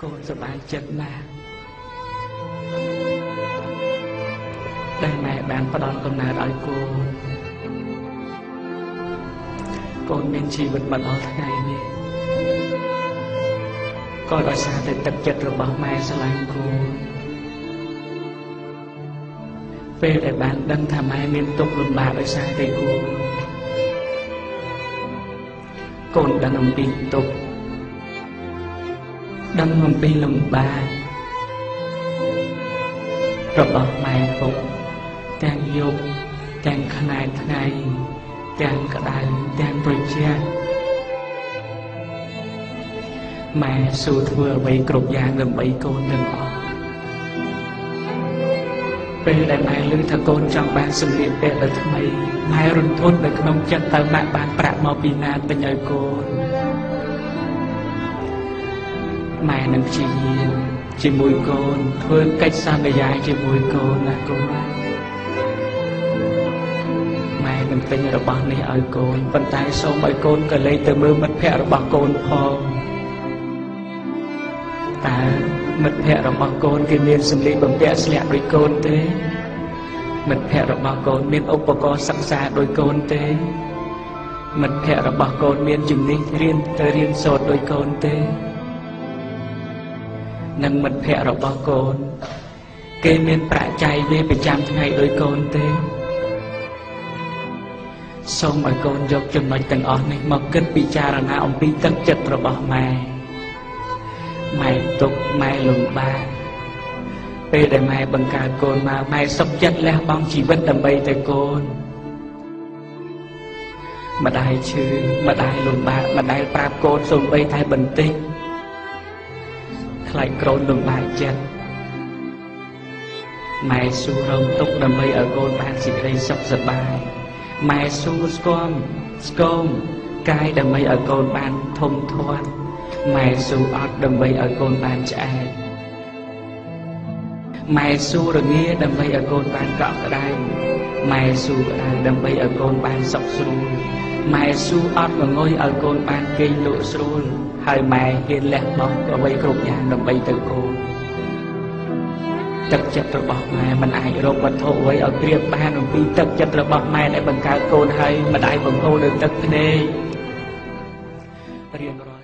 កូនសប្បាយចិត្តណាស់ដែលម៉ែបានផ្ដល់កំណើតឲ្យកូនកូនមានជីវិតមកដល់ថ្ងៃនេះក៏ដោយសារតែទឹកចិត្តរបស់ម៉ែស្រឡាញ់កូនពេលដែលបានដឹងថាម៉ែមានទុក្ខលំបាកដោយសារតែកូនកូនដឹងអំពីទុក្ខដឹងអំពីលំបាករបស់ម៉ែពុកទាំងយប់ទាំងខ្នែថ្ងៃទាំងក្តៅទាំងត្រជាក់ម៉ែស៊ូធ្វើអ្វីគ្រប់យ៉ាងដើម្បីកូនទាំងអស់ពេលដែលម៉ែឮថាកូនចង់បានសម្លៀកពាក់ដ៏ថ្មីម៉ែរន្ធត់នៅក្នុងចិត្តតើម៉ាក់បានប្រាក់មកពីណាទិញឲ្យកូនម៉ែនឹងព្យាយាមជាមួយកូនធ្វើកិច្ចសន្យាជាមួយកូនណាកូនណាម៉ែនឹងទិញរបស់នេះឲ្យកូនប៉ុន្តែសូមឲ្យកូនក៏លេចទៅមើលមិត្តភ័ក្តិរបស់កូនផងតើមិត្តភ័ក្តិរបស់កូនគេមានសម្លៀកបំពាក់ស្លៀកដូចកូនទេមិត្តភ័ក្តិរបស់កូនមានឧបករណ៍សិក្សាដូចកូនទេមិត្តភ័ក្តិរបស់កូនមានជំនាញរៀនទៅរៀនសូត្រដូចកូនទេនិងមិត្តភ័ក្តិរបស់កូនគេមានប្រាក់ចាយវាប្រចាំថ្ងៃដូចកូនទេសូមឲ្យកូនយកចំណុចទាំងអស់នេះមកគិតពិចារណាអំពីទឹកចិត្តរបស់ម៉ែម៉ែទុក្ខម៉ែលំបាកពេលដែលម៉ែបង្កើតកូនមកម៉ែសុខចិត្តលះបង់ជីវិតដើម្បីតែកូនម្ដាយឈឺម្ដាយលំបាកម្ដាយប្រាប់កូនសូម្បីតែបន្តិចខ្លាចកូនលំបាកចិត្តម៉ែស៊ូរងទុក្ខដើម្បីឲ្យកូនបានសេចក្តីសុខសប្បាយម៉ែស៊ូស្គមស្គមកាយដើម្បីឲ្យកូនបានធំធាត់ម៉ែស៊ូអត់ដើម្បីឲ្យកូនបានឆ្អែតម៉ែស៊ូរងាដើម្បីឲ្យកូនបានកក់ក្ដៅម៉ែស៊ូក្ដៅដើម្បីឲ្យកូនបានសុខស្រួលម៉ែស៊ូអត់ងងុយឲ្យកូនបានគេងលក់ស្រួលហើយម៉ែហ៊ានលះបង់អ្វីគ្រប់យ៉ាងដើម្បីទៅកូនទឹកចិត្តរបស់ម៉ែមិនអាចរកវត្ថុអ្វីឲ្យប្រៀបបានអំពីទឹកចិត្តរបស់ម៉ែដែលបង្កើតកូនហើយម្ដាយបង្ហូរនៅទឹកភ្នែករៀងរាល់